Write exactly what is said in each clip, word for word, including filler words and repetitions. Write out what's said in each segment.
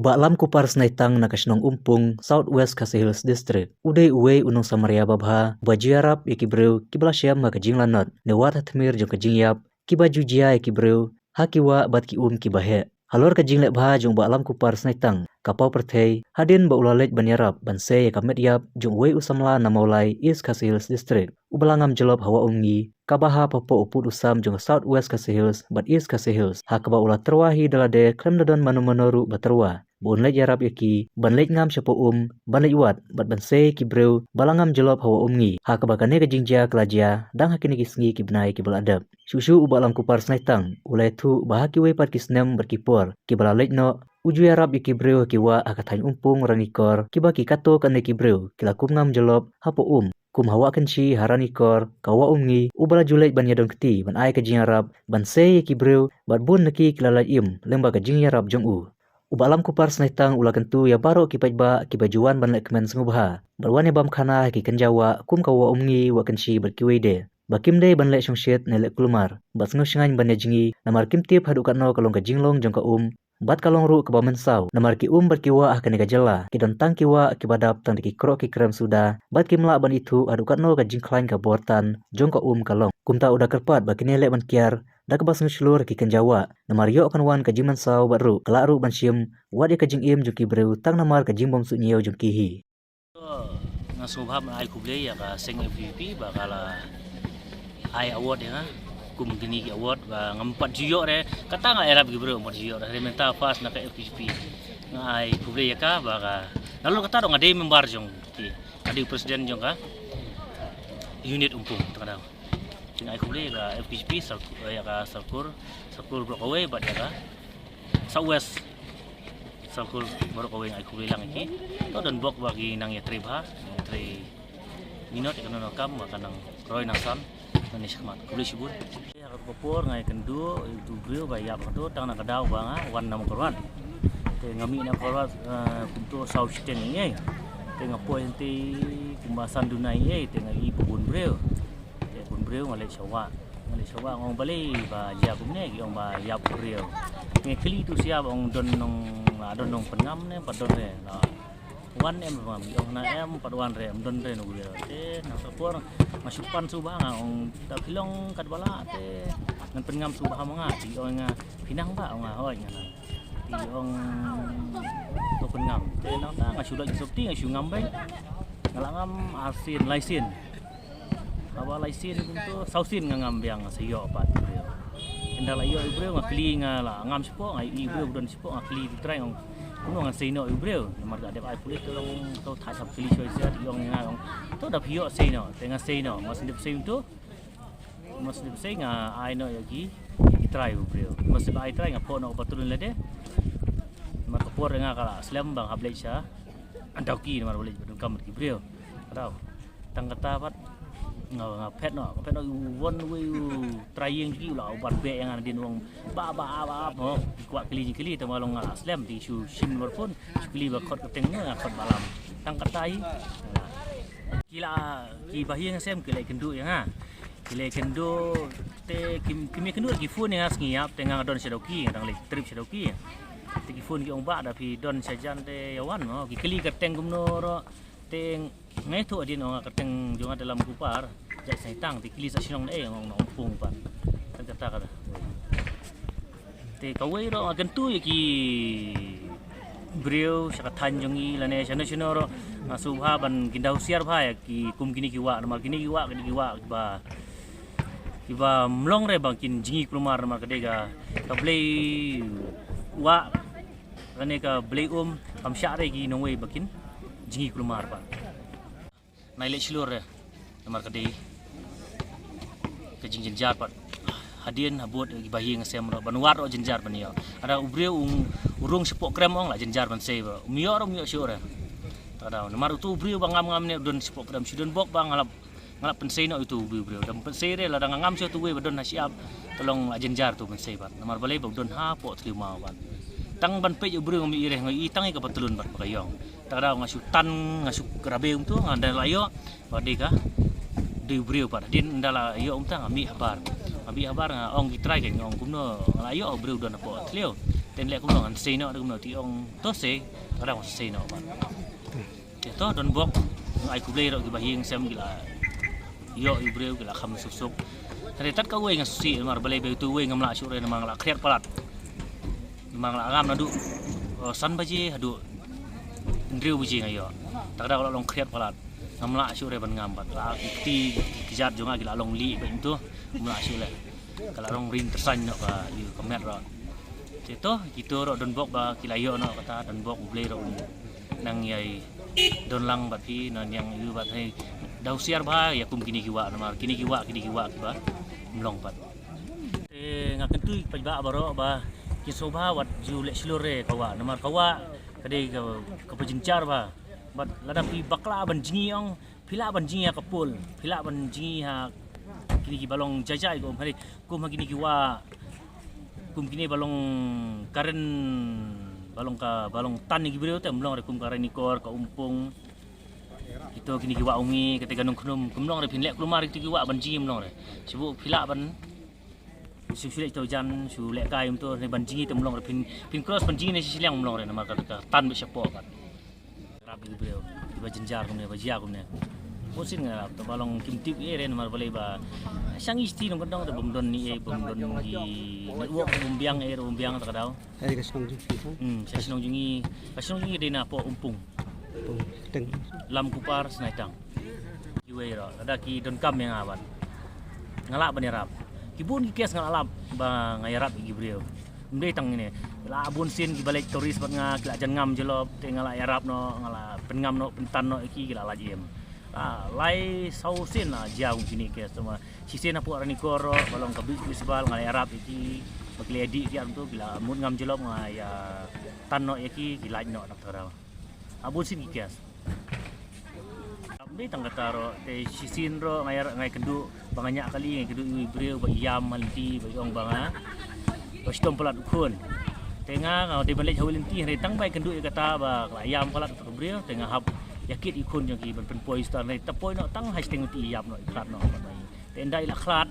Bah Lamkupar Snaitang na ka shnong Umpung, South West Khasi Hills District, u dei uwei u nongsamaria babha, ba ju ïarap ïa ki briew kiba la shem ha ka jinglanot, ne wat ha tmier jong ka jingïap, kiba ju jia ïa ki briew ha ki wah bad ki um kiba heh. Halor ka jingleh bha jong u Bah Lamkupar Snaitang, ka paw pyrthei hadien ba u la leit ban ïarap ban sei ïa ka met ïap jong uwei u samla na Mawlai, East Khasi Hills District, uba la ngam jyllop ha Wah Umngi, kaba hap hapoh u pud u sam jong ka South West Khasi Hills bad East Khasi Hills, ha kaba u la tyrwa hi da lade khlem da don mano mano ruh ba tyrwa, ba un leit ïarap ïa ki ban leit ngam shapoh um, ban leit wad bad ban sei ïa ki briew ba la ngam jyllop ha Wah Umngi, ha kaba kane ka jingjia ka la jia dang ha kine ki sngi ki bnai kiba la dep. Shuh shuh u Bah Lamkupar Snaitang u la ïathuh ba ha kiwei pat ki snem bad ki por kiba la leit noh, u ju ïarap ïa ki briew ha ki wah ha ka thaiñ Umpung Ranikor, kiba ki katto katne ki briew ki la kum ngam jyllop hapoh um, kum ha Wah Kynshi ha Ranikor, ka Wah Umngi, uba la ju leit ban ïadon kti ban ai ka jingïarap ban sei ïa ki briew, bad bun na ki ki la lait im lyngba ka jingïarap jong u. U Bah Lamkupar Snaitang u la kyntu ïa baroh ki paidbah kiba ju wan ban lehkmen sngewbha bad wan ïabam khana ha ki kynja wah kum ka Wah Umngi, Wah Kynshi bad kiwei de, ba kim dei ban leh shongshit ne leh kulmar bad sngewshngaiñ ban ïajngi, namar kim tip haduh katno ka long ka jinglong jong ka um bad ka long ruh kaba mynsaw, namar ki um bad ki wah ha kane ka jylla ki don tang ki wah kiba dap tang da ki kroh ki krem suda, bad kim lah ban ithuh haduh katno ka jingkhlaiñ ka bor tan jong ka um ka long. Kumta u da kyrpad ba kine leh ban kiar da kaba sngewshlur ha ki kynja wah, namar ïoh kan wan ka jingmynsaw bad ruh ka lah ruh ban shim wat ïa ka jingim jong ki briew tang namar ka jingbymsuh ñiew jong ki hi. To, nga sngewbha ban ai khublei ïa ka seng F K J P ba ka la ai award ïa nga kum kine ki award ba ngam pat ju ïoh re, kata nga ïarap ki briew ngam pat ju ïoh re, mynta first na ka F K J P. Nga ai khublei ïa ka ba ka, nalor kata ruh nga dei member jong ki, nga dei president jong ka unit Umpung, ta ka daw. Te nga ai khublei ïa ka F K J P, Sal-, ïa ka Salkur, Salkur baroh kawei bad ïa ka South West Salkur baroh kawei, nga ai khublei lang ïa ki. To don bok ba ki nang ïatrei bha, ïatrei minot ïa kano kano kam ba kan nang roi nang san nangne shakhmat. Khublei shibun. Ïa ka por nga ïakynduh ïa utu u briew ba ïap hangto tang na ka daw ba nga wan na Mawkyrwat. Te nga mih na Mawkyrwat, eh, kumto saw shiteng ïa ngi. Te nga poi hangtei kumba san duna ïa ngi, te nga ïohi ba bun briew. Te bun briew, nga leit sha wah. Nga leit sha wah, nga ong balei ba jia kumne, ki ong ba ïap u briew. Nga kylli tu sia ba ong don nong, ah, don nongpynngam ne, pat don re. Na wan em, ba ki ong na em, pat wan re, em don re na u briew. Te na ka por nga shu pan shuh ba nga ong, ta phi long katba lah, te ngan pynngam shuh ba ha ma nga, te ki ong nga, phi nang ba, ong nga hooid nga nang. Te ki ong to pynngam. Te nangta nga shu leit sopti, nga shu ngam beit. Nga la ngam ar sien, lai sien. Haba lai sien kumto, saw sien nga ngam biang, nga sa ïoh pat u briew. Ynda la ïoh u briew nga kylli, nga la ngam shapoh, nga ïohi u briew ba don shapoh, nga kylli u trai, nga ong kumno ngan sei noh ïa u briew. Namar ka dep ai pulit, to long to thait, hap kylli shuwa shuwa, te ki ong ïa nga, ong to da phi ïoh sei noh. Te nga sei noh, nga shu dep sei kumto. Nga shu dep sei, nga ai noh ïa ki, ïa ki trai u briew. Nga shu dep ai trai, nga phuh noh ka patlun lade. Namar ka por nga ka la slem ba nga hap leit sha Dawki, namar ba leit ba donkam bad ki briew. Ka daw. Tang kata pat nga, nga phet noh, nga phet noh, u wan uwei u trai ïing jong ki, u la, u bat beh ïa nga nadien, u ong ba, ba, ba, ba, mo, ki kwah kylli jingkylli, tangba long nga la slem, te shu shim nambar phone, shu kylli ba khot kyrteng nga, nga khot Bah Lam. Tang kata hi. Ki la, ki bahaïing hasem ki la ïakynduh ïa nga. Ki la ïakynduh, te kim, kim ïakynduh, ki phone ïa nga sngi ïap, te nga don sha Dawki, nga dang leit trip sha Dawki. Te ki phone ki ong ba da phi don sha jan te ïa wan mo, ki kylli kyrteng kumno ruh. Te nga ïathuh hadien, ong nga kyrteng jong nga da Lamkupar Jait Snaitang, te ki kylli sa shnong ne, ong nga ong Pung pat. Tang kata kata. Te kawei ruh nga kyntu ïa ki briew sha ka thaiñ jong ngi lane shano shano ruh, nga sngewbha ban kin da husiar bha ïa ki kum kine ki wah, namar kine ki wah, kine ki wah kiba, kiba mlong re ba kin jngi kulmar, namar ka dei ka, ka blei wah lane ka blei um, kam shah re ki nongwei ba kin jngi kulmar pat. Nai leh shlur re. Namar ka dei ka jingjynjar pat. Hadien habud ki bahaïing hasem ruh ban wad ruh jynjar ban ïoh. Lada u briew u, u rung shapoh krem, ong la jynjar ban sei ba um ïoh ruh um ïoh shuh re. Ta daw. Namar utu u briew ba ngam ngam ne u don shapoh krem, shu don bok ba nga la, nga la pynsei noh utu u briew. Dang pynsei re, lada nga ngam shuh utu uwei ba don ha shyiap, to long la jynjar utu pynsei pat. Namar balei ba u don hapoh thliew maw pat. Tang ban peit u briew ngam ïohi re, nga ïohi tang ïa ka patlun pat ba ka ïong. Ta ka daw nga shu tan, nga shu rabe kumto, nga ynda la ïoh ba dei ka, dei u briew pat. Hadien ynda la ïoh kumta nga mih habar. Nga mih habar, nga ong ki trai, nga ong kumno nga la ïoh u briew don hapoh thliew. Ten leh kumno ngan sei noh, kumno ti ong to sei, kadang sei noh bad. Te to don bok, ai khublei ruh ki ba hiing sem ki la ïoh ïa u briew ki la kham suk suk. Hynrei tat kawei nga sngewsih namar balei ba utu uwei ngam lah shuh re namar nga la khriat palat. Namar nga la ngam naduh, oh, san baje haduh hynriew baje nga ïoh. Te kadang la long khriat palat. Ngam lah shuh re ban ngam bad la ki kti ki kjat jong nga ki la long lieh bad utu. Ngam lah shuh leh. Ka la long ring tyrsañ noh ka ïu ka met ruh. Te to kito ruh don bok ba ki la ïoh noh kata, don bok u Blei ruh un nang ïai don lang bad phi, nang ïai ïu bad hei. Da husiar bha ïa kum kine ki wah namar kine ki wah, kine ki wah kiba ym long pat. Te nga kyntu ïa ki paidbah baroh ba kin sngewbha wat ju leh shlur re ka wah namar ka wah ka dei ka, kaba jynjar bha. Bad lada phi bakla ban jngi ong, phi lah ban jngi ha ka pul, phi lah ban jngi ha kine kiba long jai jai, kum ha, kum ha kine ki wah, kum kine ba long karen, ba long ka, ba long tan ïa ki briew te ym long re kum ka Ranikor, ka Umpung. Kito kine ki wah Umngi, kata ka Nongkhnum, ym long re phin leh kulmar kito ki wah ban jngi ym long re. Shu phi lah ban shu shu leh to jan, shu leh kai um to, ne ban jngi te ym long re phin, phin cross ban jngi ne shi shiliang ym long re namar ka, ka tan bad shapoh pat. Rap ïa ki briew kiba jynjar kumne, ba jia kumne. Bun sien nga rap, te ba long kim tip ei re namar balei ba shang i sti nong ka dong te bym don ni ei, bym don ki network, bym biang ei, bym biang te ka daw. Ai ka shnong jong ki, ha? Hmm, sha shnong jong ngi, ka shnong jong ngi dei na poh Umpung. Pung teng. Lam Kupar Snaitang. Kiwei ruh lada ki donkam ïa nga bad nga lah ban ïarap. Ki bun ki kes nga lah lap ba nga ïarap ïa ki briew. Ym dei tang ine. La bun sien kiba leit tourist bad nga ki la jan ngam jyllop te nga la ïarap noh, nga la pynngam noh, pyntan noh ïa ki, ki la lait im. La lai saw sien la jia kum kine kes, tangba shisien hapoh Ranikor ruh ba long ka Beach Festival nga la ïarap ïa ki. Ba ki la ïadih ki ar tu ki la mut ngam jyllop, nga ïa tan noh ïa ki, ki lait noh na tara. La bun sien ki kes. Ym dei tang kata ruh, te shisien ruh nga ïa, nga ïakynduh ba nga ñiah kali, nga ïakynduh ïa u briew ba ïam ha lynti ba ong ba nga, ba shitom palat u khun. Te nga, nga dei ban leit ha u lynti, hynrei tang ba ïakynduh ïa kata ba ka la ïam palat u briew, te nga hap ïakit ïa u khun jong ki ban pynpoi star, hynrei ta poi noh tang ha shiteng lynti, ïap noh, ïap noh. Te ynda i la khlad,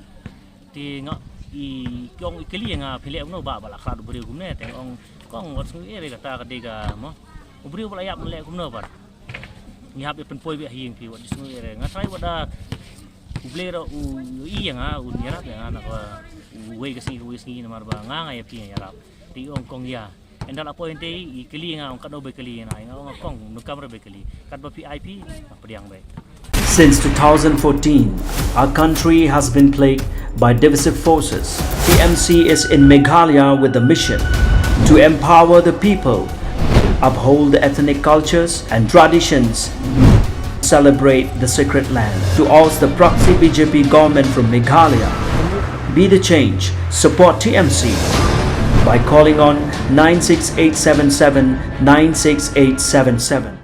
te nga i, ki ong i kylli ïa nga, phi leh kumno ba, ba la khlad u briew kumne, te nga ong, kong wat sngew ei re kata ka dei ka mo. U briew ba la ïap leh kumno pat. Ngi hap ïa pynpoi beit ha ïing phi, wat sngew ei re. Nga trai wat da u Blei ruh u ïohi ïa nga, un ïarap ïa nga na ka uwei ka sngi, uwei ka sngi namar ba nga, nga ïa phi nga ïarap. Te i ong kong ïa. Ynda la poi hangtei i kylli nga, ong katno ba i kylli nga, nga ong kong, nukam re ba i kylli. Katba phi ai phi, nga pdiang beit. Since two thousand fourteen, our country has been plagued by divisive forces. T M C is in Meghalaya with the mission to empower the people, uphold the ethnic cultures and traditions, celebrate the sacred land. To oust the proxy B J P government from Meghalaya, be the change, support T M C by calling on nine six eight seven seven nine six eight seven seven.